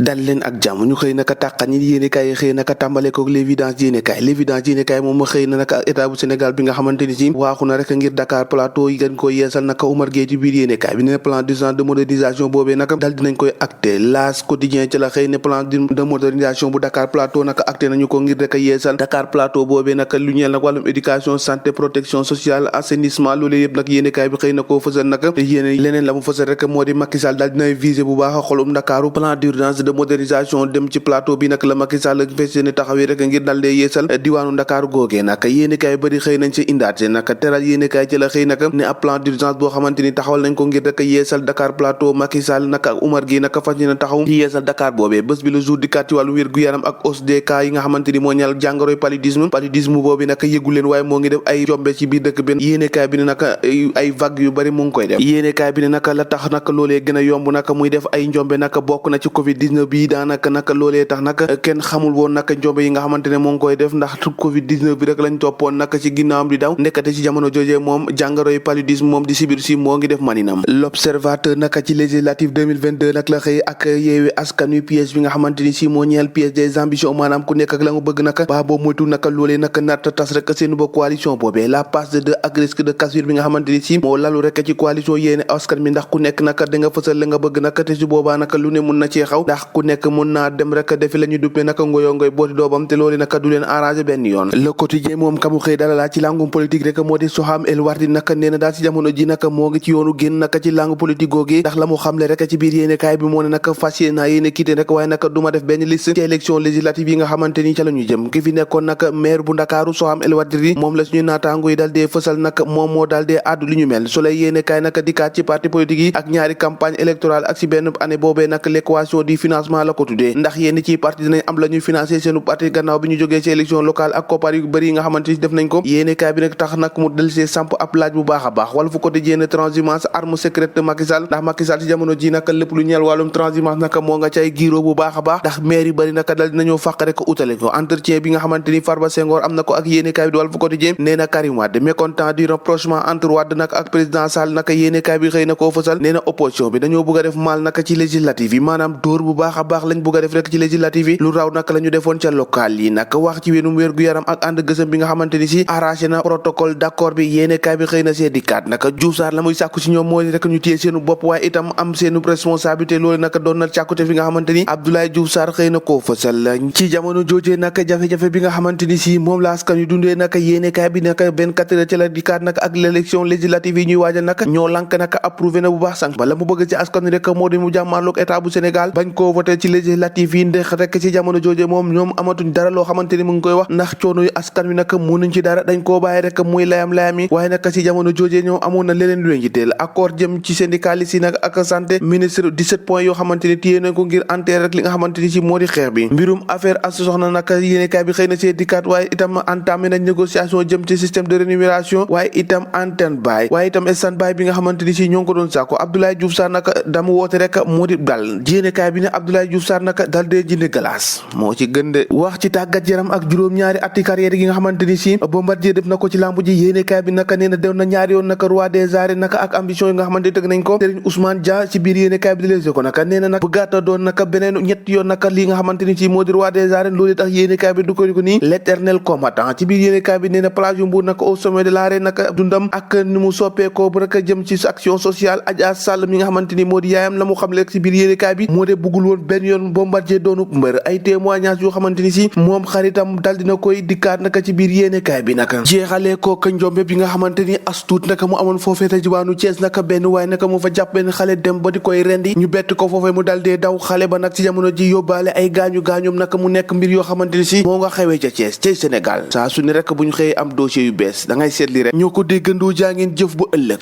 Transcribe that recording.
dal leen ak jàmm ñu xëy naka tàqan ñi yéenekaay yi xëy naka tàmbale ko l'évidence yéenekaay moom ma xëy na naka état bu Sénégal bi nga xamante ni si waaxu na rek ngir Dakar Plateau yi gën ko yeesal naka Oumar Gueye ci biir yéenekaay bi ne plan d'urgence de modernisation boobee naka dal dinañ koy acté L'As quotidien ci la xëy ne plan de modernisation bu Dakar Plateau naka acté nañu ko ngir rek yeesal Dakar Plateau boobee naka lu ñeel nag wàllum éducation santé protection sociale assainissement loolu yëpp nag yéenekaay bi xëy na koo fësal naka te yéene leneen la mu fësal rek moo di Macky Sall daal dinay viser bu baax a xolum Dakaru plan d'urgence de modernisation dem ci plateau bi nag la Macky Sall fes yéene taxawee rek ngir dal dee yeesal diwaanu Dakar googee nag yéenekaay bëri xëy nañ ci indaat nag teral yéenekaay ci la xëy nag ne ab plan d'urgence boo xamante ni taxawal nañ ko ngir rek yeesal Dakar plateau Macky Sall nag ak Oumar Gueye nag fas yéene taxaw ci yeesal Dakar boobee bés bi le jour di kat ci wàllu wér gu yaram ak hausse des cas yi nga xamante ni moo ñal jàngoroy paludisme boobu nag yëgu leen waaye moo ngi def ay jombe ci biir dëkk benn yéenekaay bi ne nag ay vague yu bëri mu ngi koy def yéenekaay bi ne nag la tax nag loolee gën a yomb nag muy def ay njombe nag bokk na ci covid 19 bi daanaka nag loolee tax nag kenn xamul woon nag njombe yi nga xamante ne moo ngi koy def ndax covid 19 bi rek lañ toppoon nag ci ginnaawam di daw nekkate ci jamono jooje moom jàngoroy paludisme moom di sibir si moo ngi def maninam l'observateur nag ci législative 2022 nag la xëy ak yeewi askan wi piège bi nga xamante ni si moo ñeel piège des ambitions maanaam ku nekk ak la nga bëgg nag baa boo moytu nag loolee nag natta tas rek seen ba coalition boobee la passe de deux ak risque de cassure bi nga xamante ni si moo lalu rek ci coalition yéene askan mi ndax ku nekk nag da nga fësal la nga bëgg nag te su boobaa nag lu ne mun na cee xaw ndax ku nekk mun naa dem rek defi la ñu duppee nag ngoyoo ngoy booti doobam te loolu nag du leen arrangé benn yoon le quotidien moom kamu xëy dalala ci langum politique rek moo di Soham El Wardini nag nee na daal ci jamono ji nag moo ngi ci yoonu génn nag ci langue politique googi ndax la mu xamle rek ci biir yéene kaay bi moo ne nag fas yéene naa yéene quitté rek waaye nag du ma def benn liste ci élection législative yi nga xamante ni ca la ñu jëm ki fi nekkoon nag maire bu Ndakaaru Soham El Wardini moom la suñu naataango yi daal dee fësal nag moom moo daal dee addu li ñu mel su lay yéene kaay nag dikkaat ci parti politique yi ak ñaari campagne électorale ak ci benn année boobee nag l'équation du financement la ko tuddee ndax yenn ci parti dinañ am la ñuy financer seenu parti gannaaw bi ñu jógee ci élection locale ak koppar yu bëri yi nga xamante ni def nañ ko yéene kaay bi nag tax nag mu del see samp ab laaj bu baax a baax wala fu quotidien transhumance arme secrète de Macky Sall ndax Macky Sall ci jamono ji nag lépp lu ñeel wàllum transhumance nag moo nga cay giiroo bu baax a baax ndax maire yu bëri nag dal dinañoo fàq rek utale ko entretien bi nga xamante ni Farba Senghor am na ko ak yéene kaay bi di wàl fu quotidien nee na Karim Wade mécontent du rapprochement entre Wade nag ak président Sall nag yéene kaay bi xëy na koo fësal nee na opposition bi dañoo bëgg a def mal nag ci législative yi maanaam dóor bu baax a baax lañ bëgg a def rek ci législative yi lu raw nag la ñu defoon ca local yi nag wax ci wénum wér gu yaram ak ànd gësëm bi nga xamante ni si arraché na protocole d'accord bi yéene kaay bi xëy na see dikkaat nag Diouf Sarr la muy sàkku si ñoom moo di rek ñu téye seenu bopp waaye itam am seenu responsabilité loolu nag doon na càkkute fi nga xamante ni Abdoulaye Diouf Sarr xëy na koo fësal ci jamono joojee nag jafe-jafe bi nga xamante ni si moom la askan yu dundee nag yéene kaay bi nag 24 heures ci la dikkaat nag ak l'élection législative yi ñuy waajal nag ñoo lank nag approuvé na bu baax sànq bala mu bëgg ci askan wi rek moo di mu jàmmaarloog état bu Sénégal bañ koo voté ci législative yi ndax rek ci jamono jooje moom ñoom amatuñ dara loo xamante ni mu ngi koy wax ndax coono yu askan wi nag mënuñ ci dara dañ koo bàyyi rek muy layam-layam yi waaye nag ci jamono jooje ñoom amoon na leneen lu leen jitteel accord jëm ci syndicaliste yi nag ak santé ministre 17 points yoo xamante ni téye nañ ko ngir enterrer rek li nga xamante ni ci moo di xeex bi mbirum affaire Astou Sokhna nag yéenekaay bi xëy na see dikkaat waaye itam entamé nañ négociation jëm ci système de rémunération waaye itam antenne baay waaye itam stand by bi nga xamante ni si ñoo ngi ko doon sàkko Abdoulaye Diouf Sarr nag dama woote rek moo di dal yéenekaay bi ne Abdoulaye Diouf Sarr nag dal dee jënd glace moo ci gën de wax ci tàggat yaram ak juróom-ñaari atti carrière gi nga xamante ni si Bombardier def na ko ci lambu ji yéenekaay bi nag nee na dem na ñaari yoon nag roi des arènes nag ak ambition yi nga xamante ni tëgg nañ ko Serigne Ousmane Dia ci biir yéenekaay bi di leese ko nag nee na nag bu gàtta doon nag beneen ñett yoon nag lii nga xamante ni si moo di roi des arènes loolu tax yéenekaay bi du ko nii l'éternel combattant ci biir yéenekaay bi nee na place yu Mbour nag au sommet de l'arène nag dundam ak ni mu soppeekoo bu rek jëm ci action sociale Adja Sall mi nga xamante ni moo di yaayam la mu xam rek ci biir yéenekaay bi moo de bëggul woon benn yoon Bombardier doonu mbër ay témoignage yoo xamante ni si moom xaritam dal dina koy dikkaat nag ci biir yéenekaay bi nag jeexalee ko ka njombe bi nga xamante ni astuut nag mu amoon foofee ta jibaanu Thiès nag benn waaye nag mu fa jàpp benn xale dem ba di koy rendi ñu bett ko foofee mu dal dee daw xale ba nag ci jamono ji yóbbaale ay gaañu gaañum nag mu nekk mbir yoo xamante ni si moo nga xewee ca Thiès ca Sénégal saa su ne rek bu ñu xëyee am dossier yu bees da ngay seetli rek ñoo ko déggandoo jaa ngeen jëf bu ëllëg